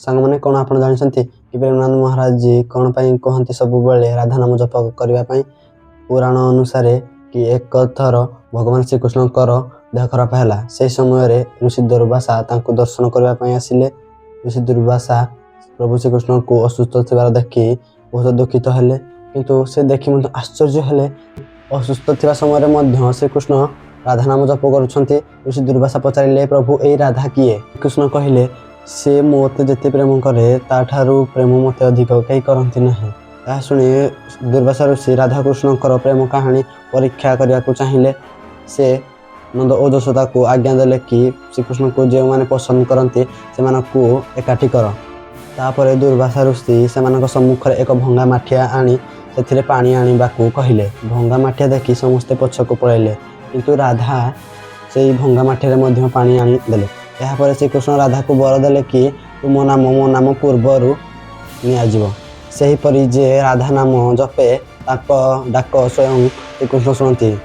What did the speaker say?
ସାଙ୍ଗମାନେ, କ'ଣ ଆପଣ ଜାଣିଛନ୍ତି କି ପ୍ରେମାନନ୍ଦ ମହାରାଜ ଜୀ କ'ଣ ପାଇଁ କହନ୍ତି ସବୁବେଳେ ରାଧା ନାମ ଜପ କରିବା ପାଇଁ? ପୁରାଣ ଅନୁସାରେ କି ଏକ ଥର ଭଗବାନ ଶ୍ରୀକୃଷ୍ଣଙ୍କର ଦେହ ଖରାପ ହେଲା। ସେହି ସମୟରେ ଋଷି ଦୁର୍ବାସା ତାଙ୍କୁ ଦର୍ଶନ କରିବା ପାଇଁ ଆସିଲେ। ଋଷି ଦୁର୍ବାସା ପ୍ରଭୁ ଶ୍ରୀକୃଷ୍ଣଙ୍କୁ ଅସୁସ୍ଥ ଥିବାର ଦେଖି ବହୁତ ଦୁଃଖିତ ହେଲେ। କିନ୍ତୁ ସେ ଦେଖି ମଧ୍ୟ ଆଶ୍ଚର୍ଯ୍ୟ ହେଲେ, ଅସୁସ୍ଥ ଥିବା ସମୟରେ ମଧ୍ୟ ଶ୍ରୀକୃଷ୍ଣ ରାଧା ନାମ ଜପ କରୁଛନ୍ତି। ଋଷି ଦୁର୍ବାସା ପଚାରିଲେ, "ପ୍ରଭୁ, ଏଇ ରାଧା କିଏ?" କୃଷ୍ଣ କହିଲେ, "ସେ ମୋତେ ଯେତେ ପ୍ରେମ କରେ, ତାଠାରୁ ପ୍ରେମ ମୋତେ ଅଧିକ କେହି କରନ୍ତି ନାହିଁ।" ଏହା ଶୁଣି ଦୁର୍ବାସା ଋଷି ରାଧାକୃଷ୍ଣଙ୍କର ପ୍ରେମ କାହାଣୀ ପରୀକ୍ଷା କରିବାକୁ ଚାହିଁଲେ। ସେ ନନ୍ଦ ଓ ଯଶୋଦାକୁ ଆଜ୍ଞା ଦେଲେ କି ଶ୍ରୀକୃଷ୍ଣଙ୍କୁ ଯେଉଁମାନେ ପସନ୍ଦ କରନ୍ତି, ସେମାନଙ୍କୁ ଏକାଠି କର। ତାପରେ ଦୁର୍ବାସା ଋଷି ସେମାନଙ୍କ ସମ୍ମୁଖରେ ଏକ ଭଙ୍ଗା ମାଠିଆ ଆଣି ସେଥିରେ ପାଣି ଆଣିବାକୁ କହିଲେ। ଭଙ୍ଗା ମାଠିଆ ଦେଖି ସମସ୍ତେ ପଛକୁ ପଳାଇଲେ, କିନ୍ତୁ ରାଧା ସେଇ ଭଙ୍ଗା ମାଠିଆରେ ମଧ୍ୟ ପାଣି ଆଣି ଦେଲେ। ଏହାପରେ ଶ୍ରୀକୃଷ୍ଣ ରାଧାକୁ ବର ଦେଲେ କି ତୁମ ନାମ ମୋ ନାମ ପୂର୍ବରୁ ନିଆଯିବ। ସେହିପରି ଯେ ରାଧା ନାମ ଜପେ, ତାଙ୍କ ଡାକ ସ୍ୱୟଂ ଶ୍ରୀକୃଷ୍ଣ ଶୁଣନ୍ତି।